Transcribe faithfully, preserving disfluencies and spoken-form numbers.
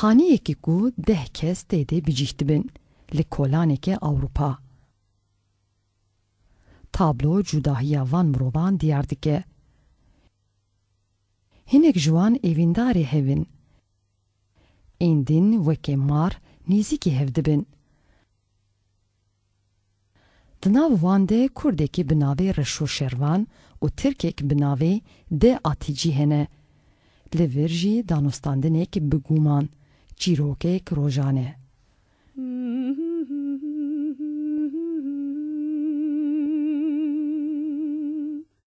Haniyekî ku deh kes tê de bi cih dibin li kolaneke Ewropa. Tablo cudahiya van mirovan diyar dike. Hinek ji wan êvîndarê hev in. Ên din weke mar nêzîkî hev dibin. Di nav wan de Kurdekî bi navê Reşo Şervan û Tirkek bi navê De Aticî hene. Li vir jî danûstandinek bi guman, çîrokek rojane.